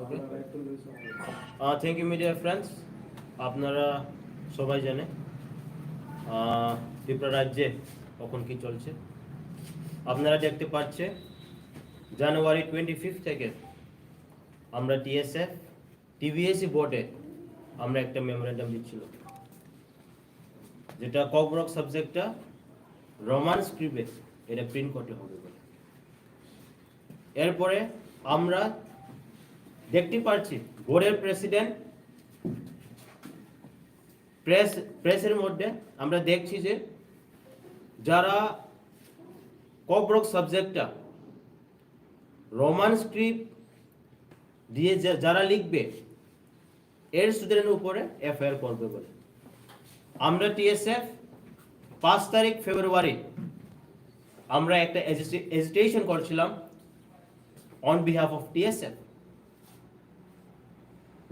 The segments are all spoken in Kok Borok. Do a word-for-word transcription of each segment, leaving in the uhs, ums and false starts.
Okay. Thank you media friends. আপনারা সবাই জানে আহ, ত্রিপুরা রাজ্যে এখন কি চলছে। আপনারা দেখতে পাচ্ছে জানুয়ারি টোয়েন্টি ফিফথ থেকে আমরা টিএসএফ টিবিএসই বোর্ডে আমরা একটা মেমোরেন্ডাম দিচ্ছিল, যেটা ককবরক সাবজেক্টটা রোমান স্ক্রিপ্টে এটা প্রিন্ট করতে হবে বলে। এরপরে আমরা দেখতে পাচ্ছি বোর্ডের প্রেসিডেন্ট প্রেস প্রেসের মধ্যে আমরা দেখছি যে যারা ককবরক সাবজেক্টটা রোমান স্ক্রিপ্ট দিয়ে যা- যারা লিখবে এর স্টুডেন্টের উপরে এফআইআর করবে বলে। আমরা টিএসএফ পাঁচ তারিখ ফেব্রুয়ারি আমরা একটা এজিটেশন করছিলাম on behalf of T S F.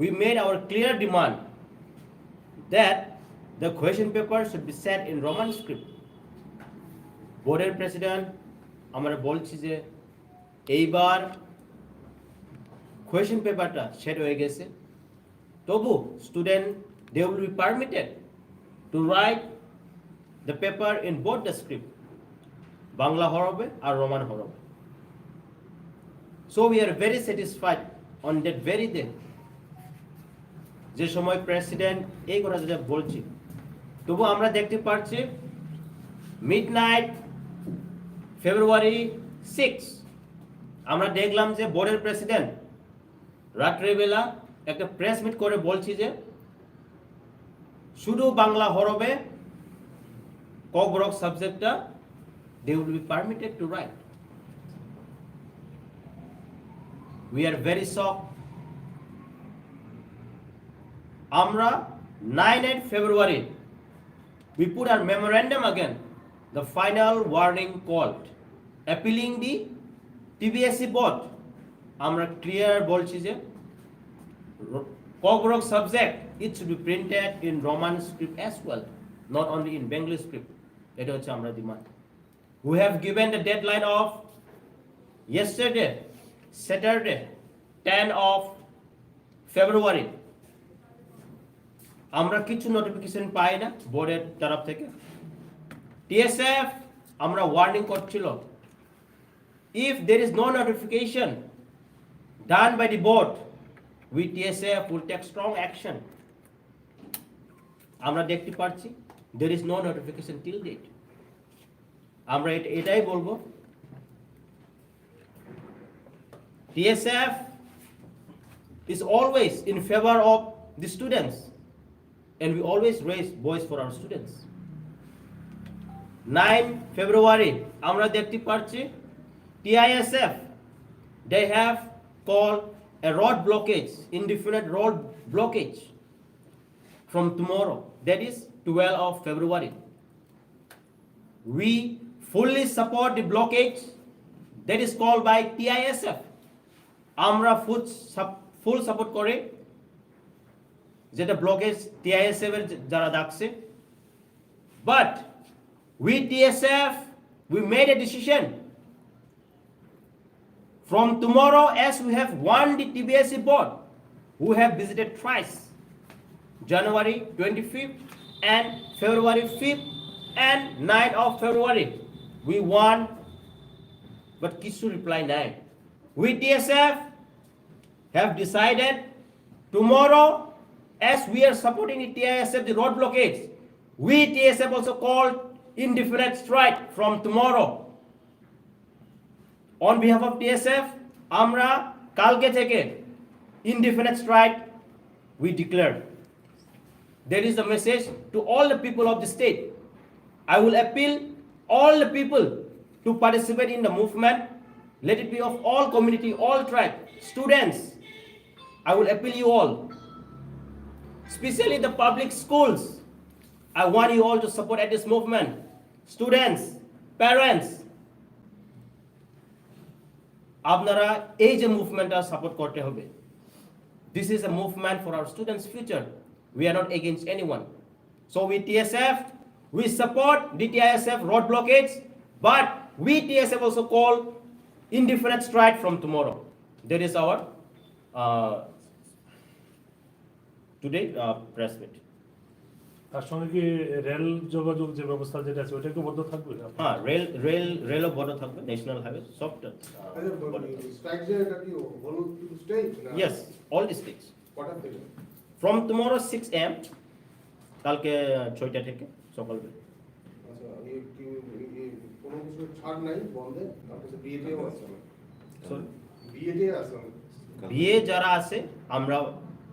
We made our clear demand that the question paper should be set in Roman script. বোর্ডের প্রেসিডেন্ট আমরা বলছি যে এইবার কোয়েশ্চেন পেপারটা সেট হয়ে গেছে, তবু student, they will be permitted to write the paper in both the script, Bangla হরফে আর রোমান হরফে। So we are very satisfied on that very day, যে সময় প্রেসিডেন্ট এই কথা যেটা বলছি, তবু আমরা দেখতে পাচ্ছি মিড নাইট ফেব্রুয়ারি সিক্স আমরা দেখলাম যে বোর্ডের প্রেসিডেন্ট রাত্রেবেলা একটা প্রেস মিট করে বলছি যে শুধু বাংলা হরফে ককবরক সাবজেক্টটা they will be permitted to write. We are very shocked. আমরা nine eight February we put our memorandum again, the final warning called appealing the T B S E board. আমরা ক্লিয়ার বলছি যে Kokborok subject, it should be printed in Roman script as well, not only in Bengali script. এটা হচ্ছে আমরা demand. We have given the deadline of yesterday, Saturday, ten of February. আমরা কিছু নোটিফিকেশন পাই না বোর্ডের তরফ থেকে। টিএসএফ আমরা ওয়ার্নিং করছিল, if there is no notification done by the board, we T S F will take strong action. আমরা দেখতে পাচ্ছি there is no notification till date. আমরা এট- এটাই বলবো, T S F is always in favor of the students and we always raise voice for our students. Nine ফেব্রুয়ারি আমরা দেখতে পাচ্ছি T I S F, they have called a road blockage, indefinite road blockage from tomorrow, that is twelve of February. We fully support the blockage that is called by T I S F. আমরা ফুল full support করে যেটা blockage TISF এর যারা ডাকছে, but we T S F, we made a decision from tomorrow, as we have warned the T B S E board, who have visited thrice, January twenty-fifth and February fifth and ninth of February. We warn, but কিছু রিপ্লাই নাই। We T S F have decided tomorrow, as we are supporting the T I S F, the road blockades, we T S F also called indefinite strike from tomorrow. On behalf of T S F, আমরা কালকে থেকে indefinite strike we declare. That is the message to all the people of the state. I will appeal all the people to participate in the movement. Let it be of all community, all tribe, students. I will appeal you all, especially the public schools. I want you all to support at this movement. Students, parents, আপনারা এই যে মুভমেন্টটা সাপোর্ট করতে হবে। This is a movement for our students' future. We are not against anyone. So we T S F, we support the T I S F road blockades, but we T S F also call indefinite strike from tomorrow. That is our Uh, today, uh, press meet. তার সঙ্গে কি রেল যোগাযোগ যে ব্যবস্থা যেটা আছে, ওটা কি বন্ধ থাকবে? হ্যাঁ, রেল, রেল, রেলও বন্ধ থাকবে, ন্যাশনাল হাইওয়ে সব, আহ, আচ্ছা, বন্ধ থাকবে। স্ট্রাইক যে এটা কি হলো শুধু স্টেট না? Yes, all the states. কটা থেকে? From tomorrow six a m, কালকে ছয়টা থেকে সকালবেলা। আচ্ছা, এই কি, এই, এই কোনো কিছু ছাড় নাই বন্ধে? তার কাছে বিয়েতেও আছে না। Sorry? বিয়েতে আছে না। বিয়ে যারা আছে, আমরা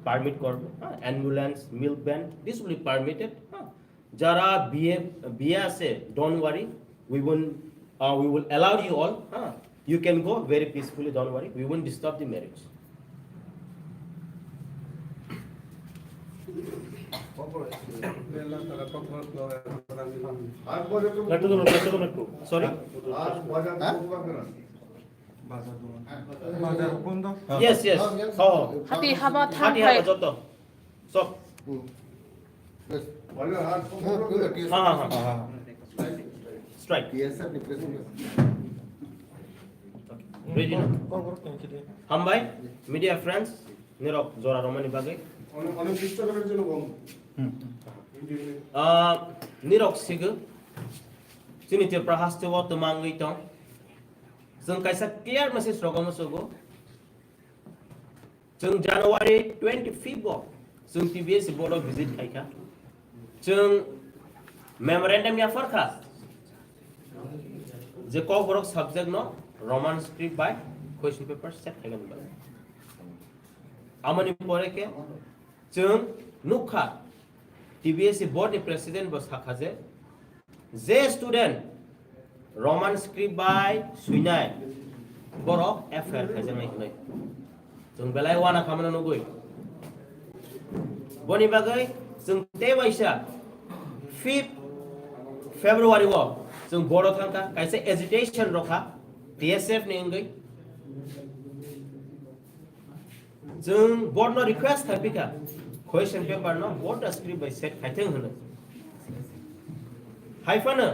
পারমিট করব, হ্যাঁ, ambulance, milk van, this will be permitted, হ্যাঁ। যারা বিয়ে, বিয়ে আছে, don't worry, we won't, uh, we will allow you all, হ্যাঁ। You can go very peacefully, don't worry, we won't disturb the marriage. একটু ধরুন, একটু ধরুন একটু। Sorry? বাজার বন্ধ। Yes, yes. হ্যাঁ। হাতি হাবা থাম হাতি হাবা থাই। যত। সব। হুম। বেশ। হ্যাঁ, হ্যাঁ, হ্যাঁ। হ্যাঁ, হ্যাঁ। Strike. Ready na? Hambai, media friends, nirok jora romani bagwi. অনেক, অনেক চেষ্টা করার জন্য বন্ধ। হুম। Ah, nirok sigo. Chini Tripura haste o twmangwi tong. Chwng kaisa clear message rogo musugo. Chwng January twenty fifth o chwng T B S board o visit khaikha. Chwng memorandum yapharkha je Kokborok subject no Roman script bai question paper set khaikha ni bagwi. Amoni pore khe chwng nukha T B S board ni president bo sakha je, je student Roman script bai swinai, borok F I R khaijaknai hwnwi. Chwng belai wana khamano nugwi. Boni bagwi chwng tei waisa fifth February o chwng board o thangkha, kaisa agitation rokha T S F ni wngwi. Chwng board no request khai pika, question paper no board no script bai set khaithwng hwnwi. Hai phano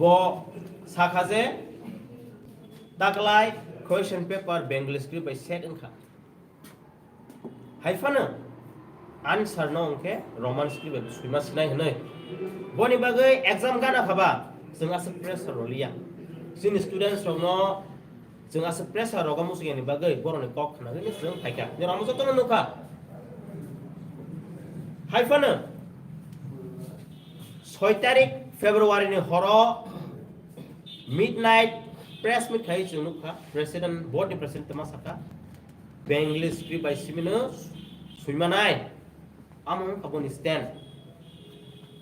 bo sakha je taklai question paper Bengali script bai set wngkha. Hai phano answer no hwnkhe Roman script bai swima sinai hwnwi. Boni bagwi exam gana khaba chwng aswk pressure rwliya. Chini students rokno chwng aswk pressure rogo muchung yani bagwi borokni kok khnagwi chwng phaikha. Nirok jotono nukha. Hai phano soi tarik February ni horo midnight press meet khai chwng nukha. President, board ni president tama sakha. Bengali script bai simino suimanai. Amo wngkha boni stand.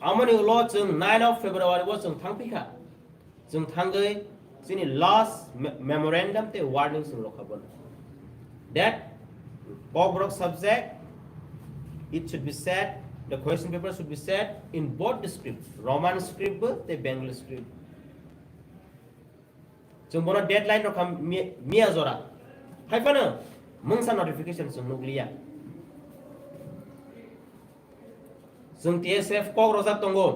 Amoni ulo chwng nine of February o chwng thangpikha. Chwng thangwi chini last me-, memorandum tei warning chwng rokha bono. That Kokborok subject, it should be set, the question paper should be set in both the script, Roman script bo tei Bengali script. Chwng bono deadline rokha mi-, miya jora. Hai phano mungsa notification chwng nukliya. Chwng T S F kok rojak tongo.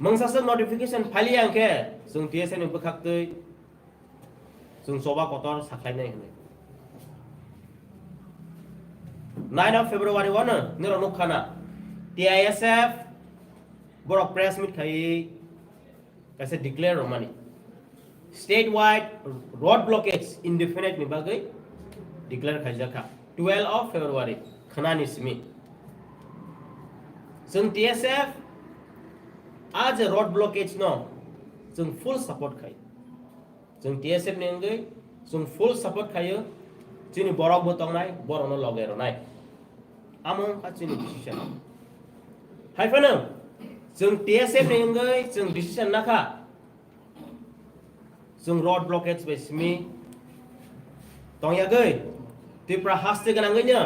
Mungsa swk notification phailiya hwnkhe chwng T S F ni bwkhaktwi chwng choba kotor sakhlainai hwnwi. Nine of February o no nirok nukha na T I S F borok press meet khaiwi kaisa declare rwmani. Statewide road blockage indefinite ni bagwi declare khaijakha twelve of February khwnani simi. Chwng T S F a je road blockage no chwng full support khai. Chwng T S F ni wngwi chwng full support khaio, chini borok bo tongnai, borokno loge rwnai. Amo wngkha chini decision. Hai phano chwng T S F ni wngwi chwng decision nakha. Chwng road blockage bai simi tongyagwi Tripura haste gwnangwino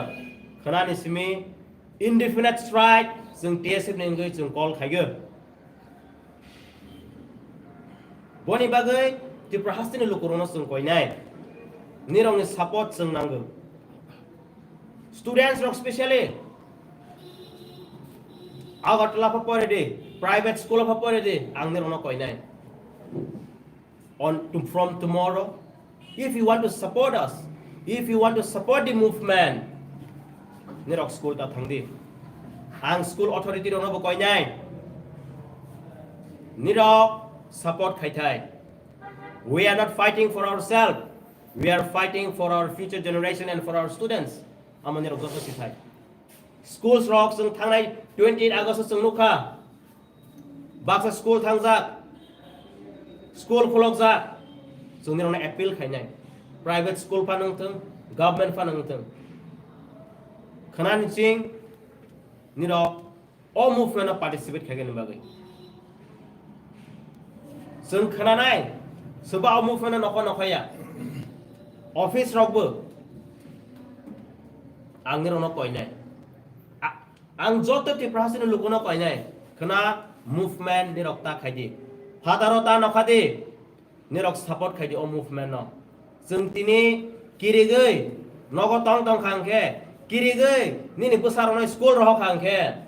khwnani simi indefinite strike chwng T S F ni wngwi chwng call khaio. Boni bagwi Tripura hasteni lukurokno chwng koinai. Nirokni support chwng nango. Students rok specially Agartala pha pore di, private school pha pore di, ang nirokno koinai. On to, from tomorrow, if you want to support us, If you want to support the movement, nirok school ta thangdi. Ang school authority rokno bo koinai. Nirok support khaithai. We are not fighting for ourselves. We are fighting for our future generation and for our students. Amo nirok joto sithai. Schools rok chwng thangnai twenty eight August o chwng nukha. Baksa school thangjak, school khulokjak, chwng nirokno appeal khainai. Private school phano wngthwng, government phano wngthwng. Khwnani ching nirok o movement o participate khaigani bagwi. Chwng khwnanai, soba o movement o nokho nokhaya. Office rokbo ang nirokno koinai. A-, Ang joto Tripura hasteni lukuno koinai, khwna movement nirok ta khaidi. Phataro ta nokhadi, nirok support khaidi o movement no. Chwng tini kirigwi nogo tong tong kha hwnkhe, kirigwi nini bwsarokno school rohor kha hwnkhe,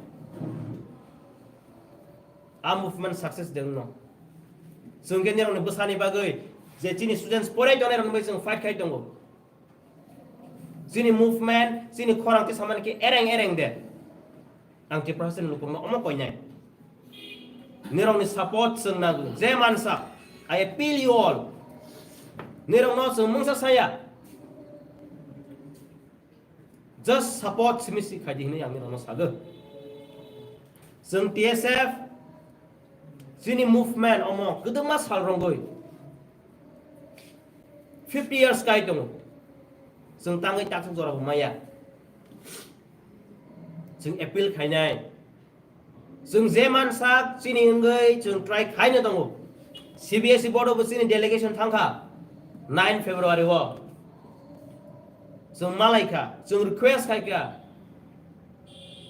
a movement success de wngno. Chwng khe nirokni bwsani bagwi je chini students porai tongnai rokni bagwi chwng fight khai tongo. Chini movement, chini khorang twi samani khe ereng ereng de. Ang Tripura hasteni lukurokno omo koinai. Nirokni support chwng nango. Je mansa, I appeal you all. Nirokno chwng mungsa saya. Just support simi si khaidi hinwi ang nirokno sago. Chwng T S F, chini movement omo kwdwma sal rwngwi fifty years kai tongo. Chwng tangwi taksuk jora bo maya. Chwng appeal khainai. Chwng je mansak chini wngwi chwng try khaino tongo. C B S E board o bo chini delegation thangkha nine February o. Chwng malaikha, chwng request khaikha.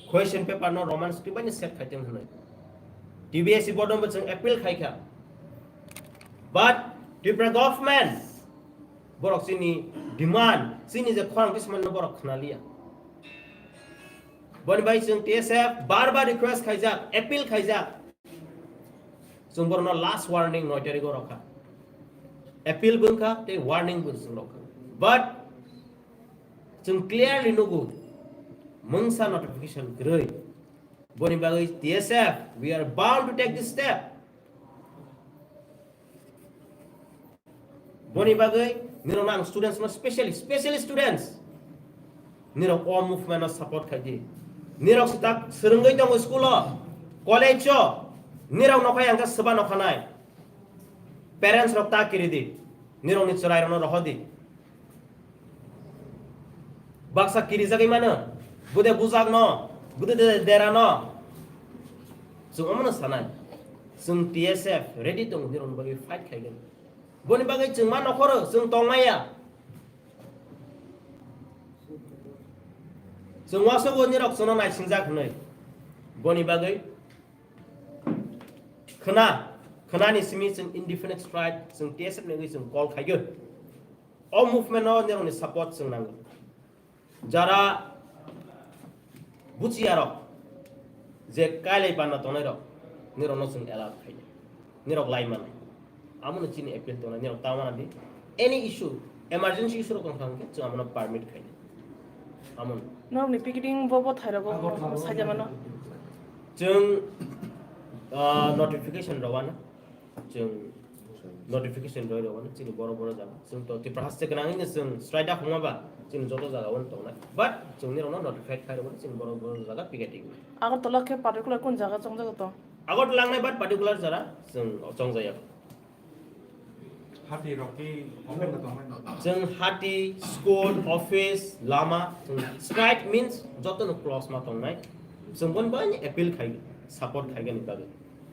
Question paper no Roman script bai set khaiteng hwnwi. T B S E board no bo chwng appeal khaikha. But Tripura government borok chini demand, chini je khorang kisamano borok khwnaliya. Boni bai chwng T S F bar bar request khaijak, appeal khaijak. Chwng borokno last warning noi tarikh o rokha. Appeal bo wngkha tei warning bo chwng rokha. But chwng clearly nugo, mungsa notification kwrwi. Boni bagwi T S F, we are bound to take this step. Boni bagwi nirokno ang students no specially, specially students, nirok o movement no support khaidi. Nirok swtak swrwngwi tongo school o, college o, nirok nokhai ang khe swba nokhanai. Parents rok ta kiridi, nirokni chwrairokno rohordi. Baksa kirijagwi mano, bude bujakno, bude de-, derano. Chwng omono sanai. Chwng T S F ready tongo, nirokni bagwi fight khaigani. Boni bagwi chwng ma nokhoro, chwng tongmaya. Chwng uansukgo nirok chwngno naisingjak hwnwi. Boni bagwi khwna, khwnani simi chwng indefinite strike, chwng T S F ni wngwi chwng call khaigwi. O movement no nirokni support chwng nango. Jara buchiya rok, je kailai panda tongnai rok, nirokno chwng alert khainai. Nirok lai manai. Amono chini appeal tongnai, nirok ta mana di. Any issue, emergency issue rok tong thang khe chwng amono permit khainai. Amono. Norokni picketing bo bo thairogo sajamano. Chwng, ah, notification rwano. Chwng notification roi rwano chini boro boro jaga. Chwng to Tripura haste gwnangwino chwng strike da khongma ba chini joto jaga o tongnai. But chwng nirokno notified khai rwmani chini boro boro jaga picketing. Agartala khe particular kun jaga chongjak to? Agartala wngnai but particular jara chwng chongjaya. Hati rok ki open da tongnai no? Chwng hati, school, office, lama, chwng strike means joto no close ma tongnai. Chwng bon bai appeal khai, support khai gani bagwi.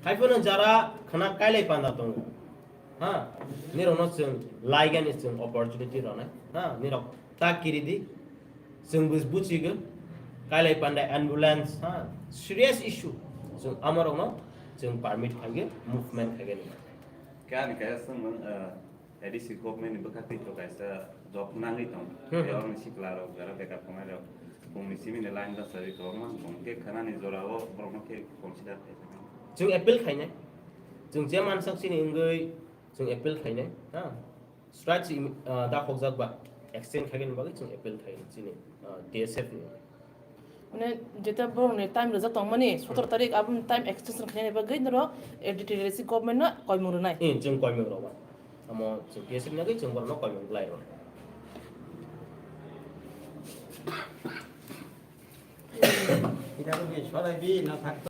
Haiphano jara khwna kailai panda tongo. Ha, nirokno chwng laigani chwng opportunity rwnai. Ha, nirok ta kiridi. Chwng bus buchigo. Kailai panda ambulance, ha, serious issue. Chwng amorokno chwng permit khaigwi movement khaigani. Kani kaisa swngmung, ah, A D C government ni bwkha twi to kaisa job nangwi tong. Hmm, hmm. Tei oroni sikla rok jara bekar tongnai rok. Bongni simi ni line basa ri kwbangma bong khe khwnani jora o borok no khe consider khe. Chwng appeal khainai. Chwng je mansak chini wngwi chwng appeal khainai. Ha. Strike si, ah, da khokjak ba. Exchange khaigani bagwi chwng appeal khaigani chini, ah, D S F ni. Mane jeta borokni time rijak tongmani, sotoro tarik aboni time extension khainani bagwi norok A D T D C government no koimung rwnai. Eh, chwng koimung rwma. Amo chwng D S F ni bagwi chwng borokno koimung rwlai rw.